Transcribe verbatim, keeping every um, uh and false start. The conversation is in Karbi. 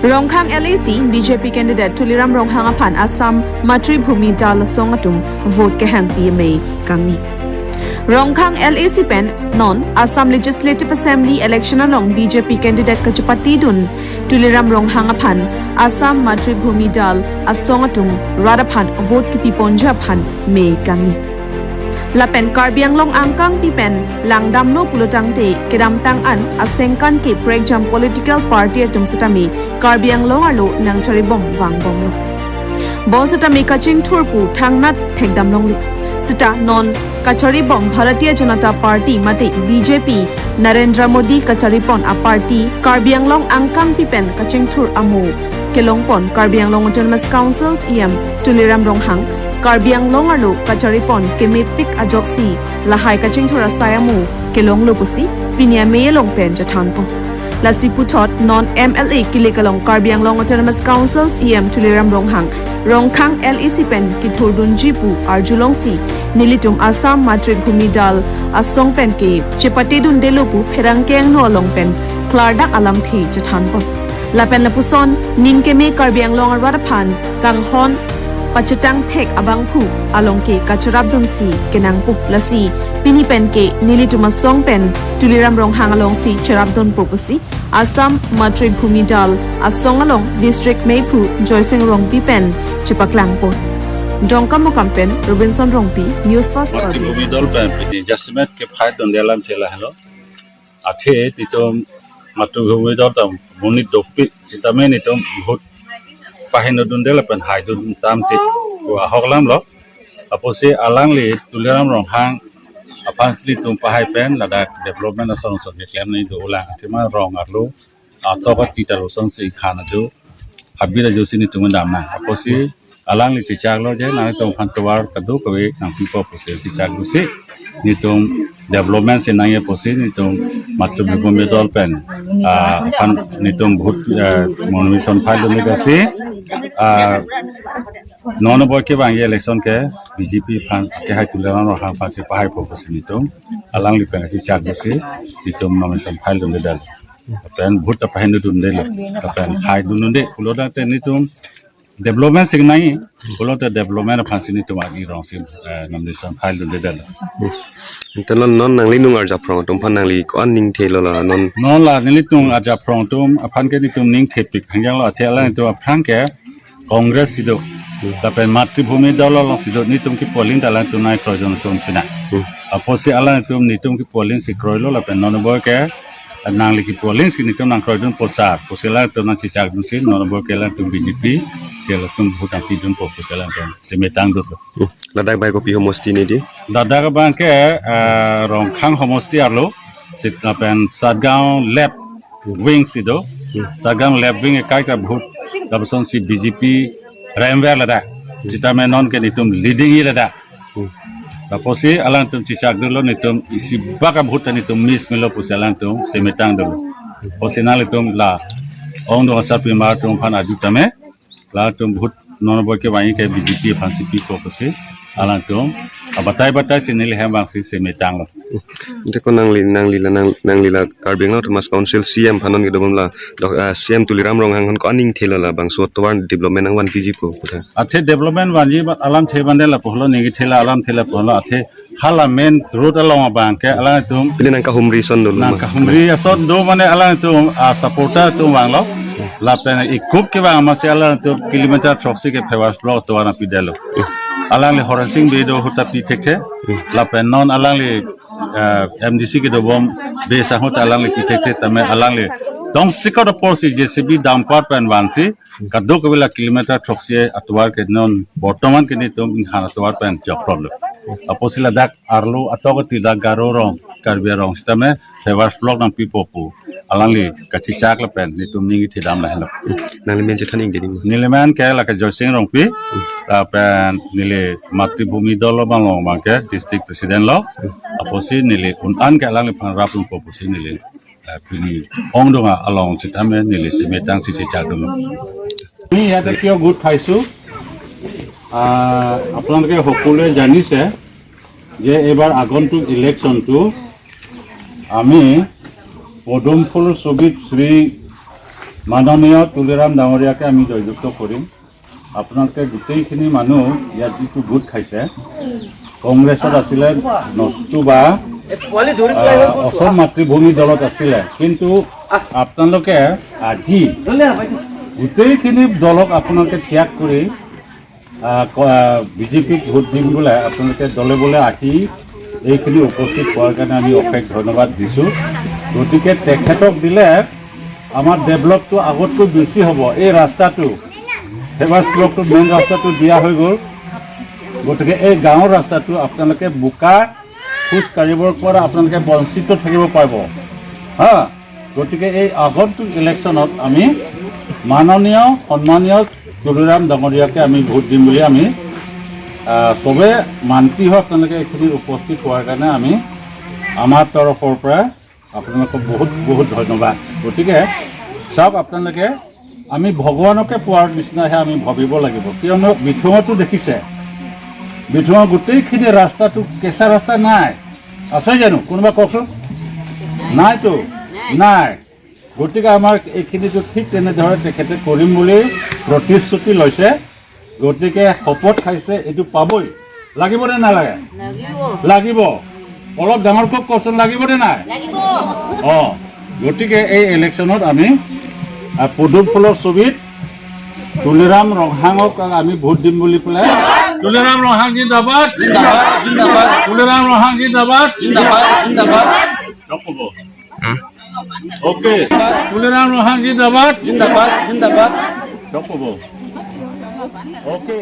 Rongkhang L A C B J P candidate Tuliram Ronghang aphan Assam Matri Bhumi Dal asong atum vote kehangpi amei kangni. Rongkhang L A C pen non Assam Legislative Assembly election along B J P candidate kachepatedun Tuliram Ronghang aphan Assam Matri Bhumi Dal asong atum rat aphan vote kepiponji aphan mei kangni. Lapen Karbi Anglong angkangpi pen langdamlo pulotangte kedamtang an asengkan ke prekjam political party atum setame Karbi Anglong arlo nangcharibom vangbomlo. Bonsitame kachingthur pu thangnat thekdamlongle. Seta non kacharibom Bharatiya Janata Party mate B J P Narendra Modi kacharipon a party Karbi Anglong angkangpi pen kachingthur amo kelongpon Karbi Anglong Autonomous Council C E M Tuliram Ronghang, Karbi Anglong arlo kacharipon kemepik ajoksi lahai kachingthur asai amo kelonglo pusi pini amei along pen chethanpon. Lasi puthot non M L A kilik along Karbi Anglong Autonomous Council C E M Tuliram Ronghang Rongkhang L A C pen kethurdunji pu arjulongsi nelitum Assam Matri Bhumi Dal asong pen ke chepatedundelo pu pherangke angno along pen klardak alamthe chethanpon. Lapen lapuson ning keme Karbi Anglong arat aphan kanghon pachetang thek abangphu along ke kacharapdunsi kenangpo. Lasi pini pen ke nelitum asong pen Tuliram Ronghang alongsi charapdunpo pusi Assam Matri Bhumi Dal asong along District Meiphu Joysing Rongpi pen chepaklangpon. Dongkamukam pen Robinson Rongpi, News Fast Karbi. Matri Bhumi Dal pen pini jasemet ke fight dunde alamthe lahelo. Athe nelitum Matri Bhumi Dal atum monit dopik sitame nelitum vote pahinodunde lapen haidun tame te ko ahok alamlo. Apotsi alangli Tuliram Ronghang aphansi nelitum pahai pen ladak development ason ason keklem nangji do ulang. Athema rong arlo atok atita lo asonsi khan ajo habit ajosi nelitum damnang. Apotsi alangli chechaklo je nangtum aphan tovar kadokave nangpipo pusi chechaklosi nelitum development si nangji pusi nelitum Matri Bhumi Dal pen, ah, aphan nelitum vote, ah, nomination file dunde lasi, ah, non boi kevangji election ke B J P aphan kehai Tuliram Ronghang aphansi pahaipo pusi nelitum alangli pen chechaklosi nelitum nomination file dunde dal. Lapen vote ta pahinodundelo. Lapen haidunde pulotangte nelitum development si nangji pulote development aphansi nelitum arni rongsi, eh, nomination file dunde dal. Ante non non nangli nung arjaphrong atum aphan nangli ko-an ning thelo la non. Non la nelitum arjaphrong atum aphan ke nelitum ning thepik hangjanglo, athe alangtum aphan ke Congress si do. Lapen Matri Bhumi Dal alongsi do, nelitum ke polling ta alangtum nangkroidun atum pina. Hmm. Apotsi alangtum nelitum ke polling si kroilo lapen non boi ke nangli ke polling si nelitum nangkroidun posar. Apotsi alangtum nangchechakdunsi non boi ke alangtum B J P si alangtum vote nangpidunpo pusi alangtum semetang do. Hmm. Ladak bai kopi homosti ne di? Ladak abang ke, eh, Rongkhang homosti arlo, sit lapen Satgaon left wing si do. Satgaon left wing ekai ka vote, lapusonsi B J P remver ladak. Sitame non ke nelitum leading ji ladak. Lapotsi alangtum chechakdunlo nelitum isi bak a vote ta nelitum miss melo pusi alangtum semetang dolo. Apotsi nanglitum la ongdung asarpimar atum aphan arju tame. Latum vote non boi kevangji ke B J P aphansi pipo pusi alangtum abatai batai si neli hem vangsi semetanglo. Ante ko nangli, nangli la, nang, nangli la Karbi Anglong Autonomous Council C E M aphan non kedobom la, dok, ah, C E M Tuliram Ronghang aphan ko-an ning thelo labangso atovar development nangvanpijipo kotha. Athe development vanji alamthe mane lapulo, ningje thela alamthe lapulo, athe hala main road along abang ke alangtum pini nangkahumri ason dolo ma? Nangkahumri ason do mane alangtum, ah, supporter atum vanglo. Lapen ekup kevang amatsi alangtum kilometer throksi ke pavers block atovar nangpidetlo. Alangli Horensing Bey do ahut ta pi thekthe. Lapen non alangli, eh, M D C kedobom Bey sangho ta alangli pi thekthe tame alangli tongsekot aporsi J C B dumper pen vansi kadokave la kilometer throksi atovar ke non bortoman ke nelitum inghan atovar pen choklo. Apotsi ladak arlo atok atila Garo rong, Karbi arong sitame pavers block nangpipo pu alangli kachechak lapen nelitum ningje thedam lahelo. Nangli men chethan ingding. Neli men ke lake Joysing Rongpi, lapen neli Matri Bhumi Dal along abang ke district president lo. Apotsi neli un-an ke alangliphan rapdunpo pusi neli, eh, pini ongdung along sitame neli semetangsi chechakdunlo. আমি ইয়াতে কিয় গোট খাইছো? আহ, আপোনালোকে সকলোৱে জানিছে যে এইবাৰ আগন্তুক ইলেকশ্যনটো আমি পদুম ফুল ছবিত শ্ৰী মাননীয় তুলিৰাম ডাঙৰীয়াকে আমি জয়যুক্ত কৰিম। আপোনালোকে গোটেইখিনি মানুহ ইয়াত যিটো গোট খাইছে, কংগ্ৰেছত আছিলে, নতুবা আহ, অসম মাতৃভূমি দলত আছিলে, কিন্তু আপোনালোকে আজি গোটেইখিনি দলক আপোনালোকে ত্যাগ কৰি বিজেপিক ভোট দিম বোলে আপোনালোকে দলে বলে আহি এইখিনি উপস্থিত হোৱাৰ কাৰণে আমি অশেষ ধন্যবাদ দিছোঁ। গতিকে তেখেতক দিলে আমাৰ ডেভেলপটো আগতকৈ বেছি হ'ব। এই ৰাস্তাটো, ফেমাছ ব্লকটো মেইন ৰাস্তাটো দিয়া হৈ গ'ল। গতিকে এই গাঁৱৰ ৰাস্তাটো আপোনালোকে বোকা খোজ কাঢ়িবৰ পৰা আপোনালোকে বঞ্চিত থাকিব পাৰিব। হা, গতিকে এই আগন্তুক ইলেকশ্যনত আমি মাননীয় সন্মানীয় তুলিৰাম ডাঙৰীয়াকে আমি ভোট দিম বুলি আমি আহ, চবে মান্তি হৈ আপোনালোকে এইখিনি উপস্থিত হোৱাৰ কাৰণে আমি আমাৰ তৰফৰ পৰা আপোনালোকক বহুত বহুত ধন্যবাদ। গতিকে চাওক, আপোনালোকে আমি ভগৱানকে পোৱাৰ নিচিনাহে আমি ভাবিব লাগিব। কিয়নো বিথুঙতো দেখিছে, বিথুঙৰ গোটেইখিনি ৰাস্তাটো কেঁচা ৰাস্তা নাই, আছে জানো? কোনোবা কওকচোন, নাইতো, নাই। গতিকে আমাৰ এইখিনিতো ঠিক তেনেদৰে তেখেতে কৰিম বুলি প্ৰতিশ্ৰুতি লৈছে। গতিকে শপত খাইছে, এইটো পাবই। লাগিবনে নালাগে? লাগিব। লাগিব। অলপ ডাঙৰ কওক, কওকচোন, লাগিবনে নাই? লাগিব। অ, গতিকে এই ইলেকশ্যনত আমি আহ, পদুম ফুলৰ ছবিত তুলিৰাম ৰংহাঙক আমি ভোট দিম বুলি পেলাই। তুলিৰাম ৰংহাং জিন্দাবাদ। জিন্দাবাদ, জিন্দাবাদ। তুলিৰাম ৰংহাং জিন্দাবাদ। জিন্দাবাদ, জিন্দাবাদ। চব ক'ব। অ'কে। তুলিৰাম ৰংহাং জিন্দাবাদ। জিন্দাবাদ, জিন্দাবাদ। চব ক'ব। অ'কে।